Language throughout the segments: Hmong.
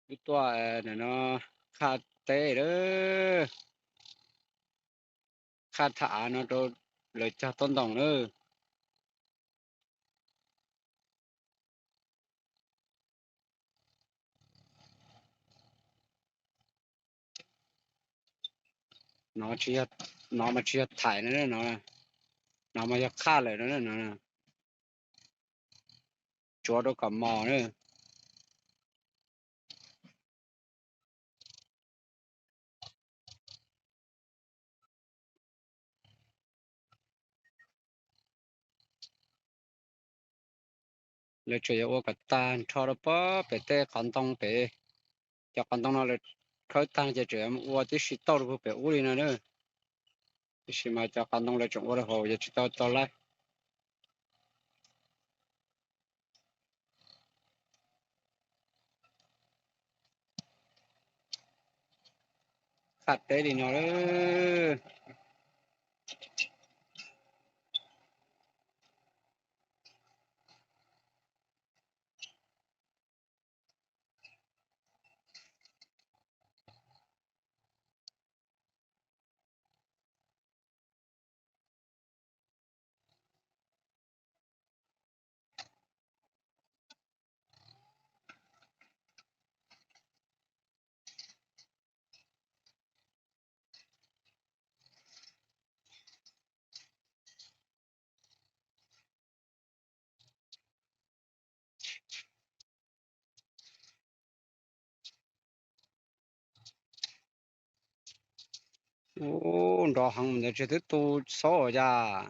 Wb tuaj no qhaj teb lawm, qhaj thaj av no rau lawv cog tob ntoos lawm. No mas tsis yog thaim no, no mas yog qhaj lawm no, no tsuav rau kom mos na. Lawv tseem yuav ua kom tag nrho rau pem tej qhov ntoo pem. Cov qhov ntoo no lawv khawb tag ces tseem ua tib si tauj rau pem ub li no na. Tiam sis mas cov qhov ntoo lawv tseem ua rau hauv yog tsis tau tau laib. Qhaj teb li no lawm. Ub, nrov heev ntawd tsis twb tu xaub cas.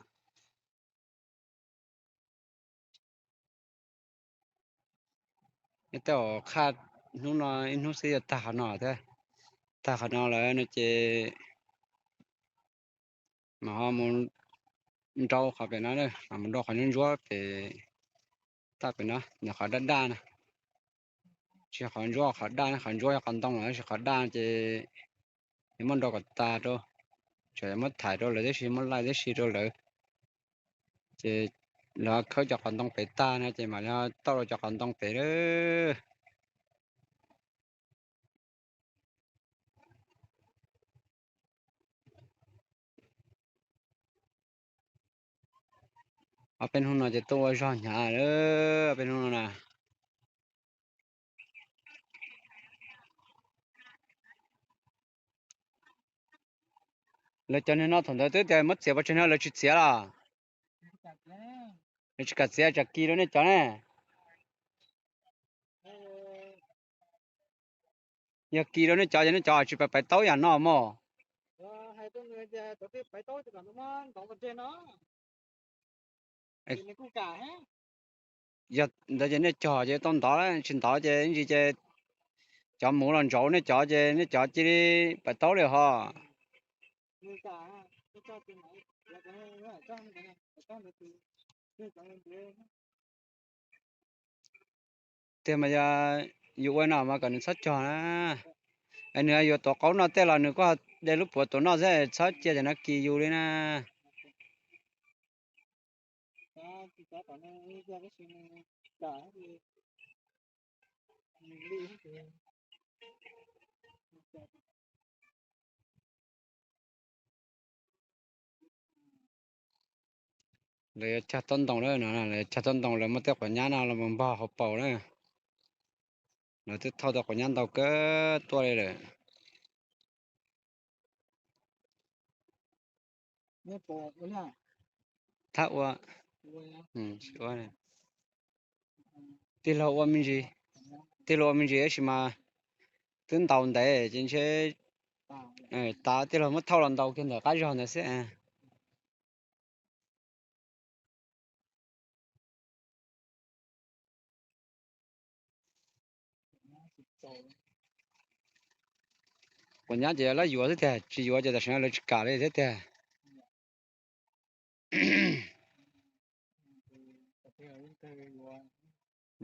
Tej zaum qhaj hnub no ib hnub xwb yuav tag qhov no thiab. Tag qhov no lawm no ces mas ho mus nrau qhov pem no, mus nrau qhov ntsuab ntsuab pem, tag pem no, qhov daj daj na. Tsis yog qhov ntsuab, qhov daj, qhov ntsuab yog qhov ntoo los sis qhov daj ces yuav muab nrau kom tag rau, tseem yuav muab thaim rau lawv tib si, muab laij tib si rau lawv. Ces lawv khawb cov qhov ntoo pem tag no ces mam li tauj rau cov qhov ntoo pem lawm. Ob peb hnub no ces tuaj ua zog hnyav lawm, ob peb hnub no na. Lawv cov niag no thaum ntawd twb tias muab txiav pov tseg no lawv tsis txiav los? Lawv tsis kam txiav, tsam kis rau nej cov ne. Yog kis rau nej cov ces nej cov tsis pais paiv taub yam no mog. Yog ntawd ces nej cog ces tau ntov, tsis ntov ces ntsis ces cov muv los ntsaum nej cov ces nej cov cia li pais taub li hos. Tiag mas yog yus ua no mas kom nws txhob cog na. Es nws yuav tuav qaub noj tej los nws kuj de lub puav tuav noj xwb, txhob cia cov no kis yus li na. Lawv yuav cog tob ntoo lawm no, lawv cog tob ntoo lawv muab tej quav nyab no los npog hauv paus na. Lawv twb thauj tau quav nyab ntau kawg tuaj li lawm. Thab ua, tij laug ua me ntsis, tij laug ua me ntsis tab sis mas twb ntaus ntev ces ntshe tas, tij laug muab thauj los ntaus kiag ntawm qab zog ntawd xwb. Quav nyab ces lawv yuav xwb tiag, tsis yuav ces tam sim no lawv tsis kam li thiab tiag.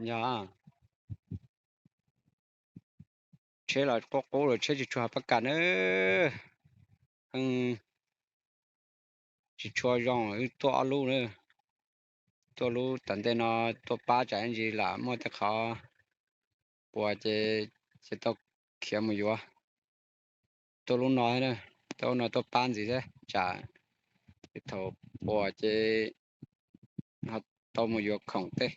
Yog tsheb los qub qub lawm, tsheb tsis tshua pab kam na. Tsis tshua zoo, wb tuaj ob lub na. Tuaj lub tom ntej no tuaj pab tsam ntsis lam muaj tej qhov puas ces ces tau khiav mus yuav. Tuaj lub no, tuaj lub no tuaj pab ntxiv thiab tsam thaum puas ces ho tau mus yuav khoom tej.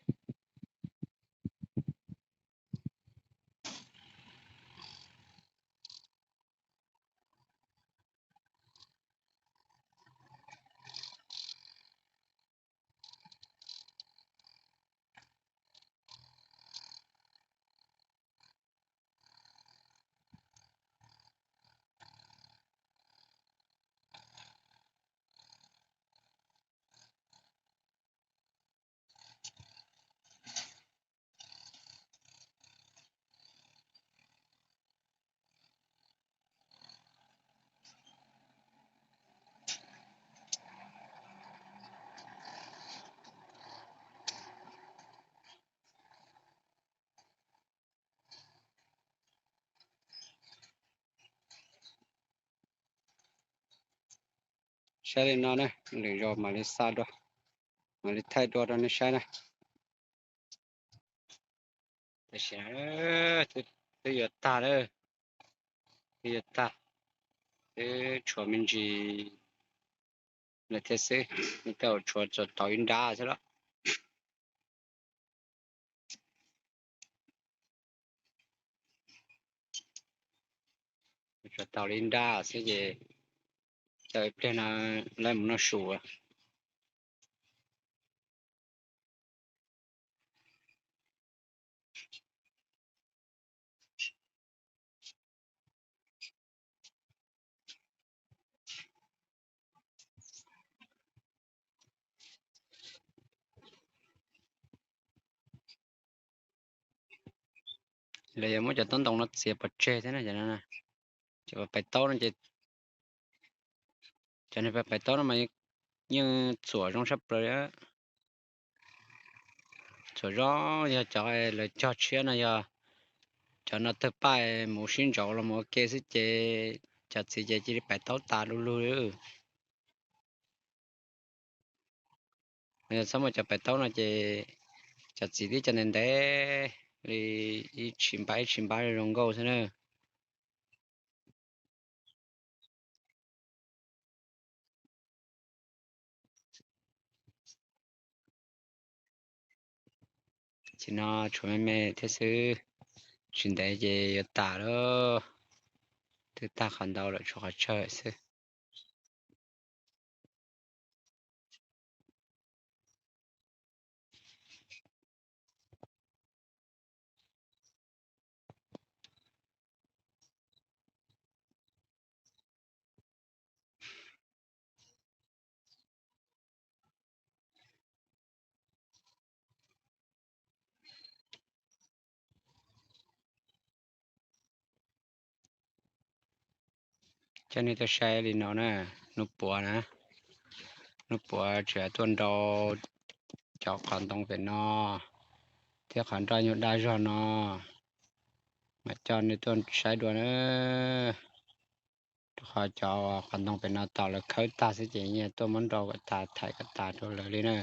Saib li no na, lwm zaus mam li xa dua, mam li thaij dua rau nej saib na. Tam sim no twb yuav tag lawm, twb yuav tag, twb tshuav me ntsis lawm thiab xwb, tej zaum tshuav txog tau ib nrab xwb los. Tshuav tau li ib nrab xwb ces tau ib pliag no lawv mus noj su. Lawv yuav muab cov taub ntoo no txiav pov tseg thiab na, cov no, cov pais taub no ces, cov niag pais taub no mas yeej txuam zoo tshaj plaws li. Txuam zoo, yog cov lawv cog tshiab no yog cov no tawg paj mus sib ntsauv los mus ua ke xwb ces cov txiv ces cia li pais taub tas du lug li. Yog txhob muaj cov pais taub no ces cov txiv twb cog ntev ntev li, ib tshim npab ib tshim npab zoo nkauj xwb na. Tam sim no tshuav me me thiab xwb, tsis ntev ces yuav tas lawm. Twb tag qhov ntau lawm, tshuav qhov tsawg xwb. Coj nej tuaj saib li no na, hnub puav na, hnub puav tseem tuaj nrau cov qhov ntoo pem no thiab qhov nroj nyuag daj zog no, mas coj nej tuaj saib dua na. Rau qhov cov qhov ntoo pem no tos lawv khawb tag xwb ces nyias tuaj muab nrau kom tas, thaiv kom tas rau lawv li na.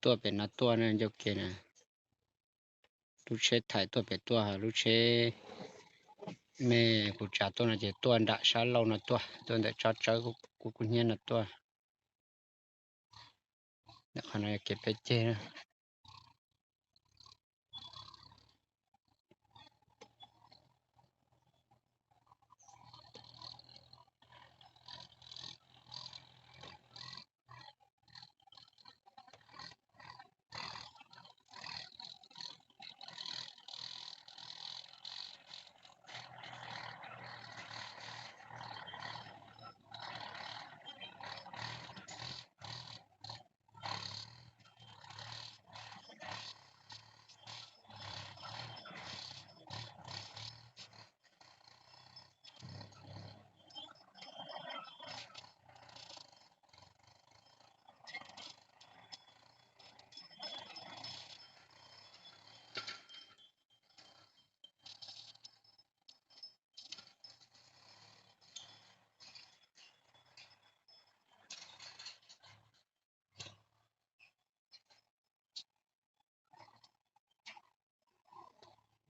Tuaj pem no tuaj na ncauj ke na. Lub tsheb thaiv tuaj pem tuaj, lub tsheb me kuv tsav tuaj no ces tuaj nram sab laug no tuaj, tuaj ntawm tsob tsawb kub kub hnyiab no tuaj. Ntawm qhov no yog kev peb ceg na.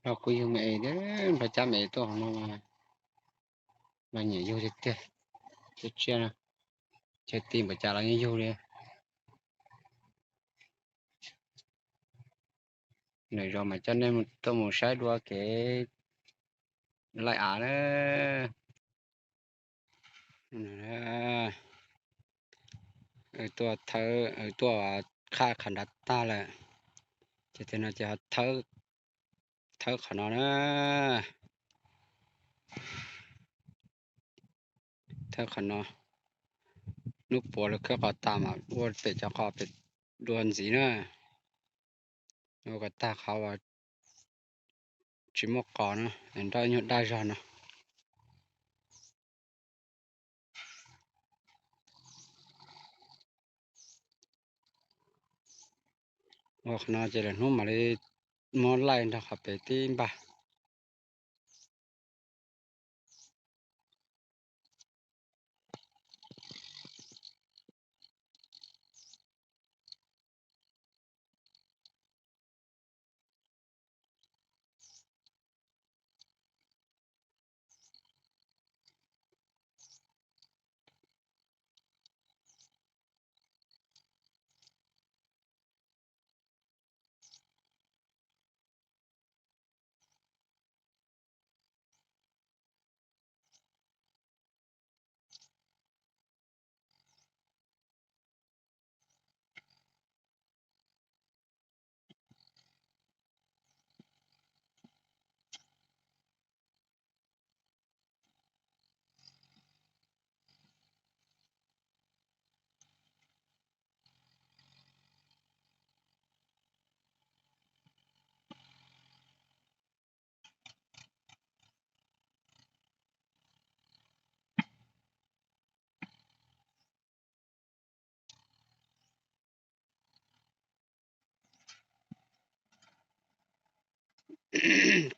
Los kuj yug me es thiab, nrog cab me es tuaj qhov no mas los nyiam yug tiag tiag. Tsiab tsiab no, chaw ti npaum cas los yeej yug li. Lwm zaus mas coj nej tuaj mus saib dua kev laij av na. Tuaj thawb, tuaj qhaj qhov nrad tag lawm, ces tim no ces ho thawb qhov no na. Thawb qhov no, lub puav lawv khawb qhov tas mas ua pem cov qhov pem dua ntxiv na. Ua kom tag qhov uas tsis muaj qos no, nroj nyuag daj zog no. Ua qhov no ces lwm hnub mam li muab laij nrog qhov pem tib npag.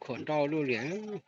Khuam nroj lub liam.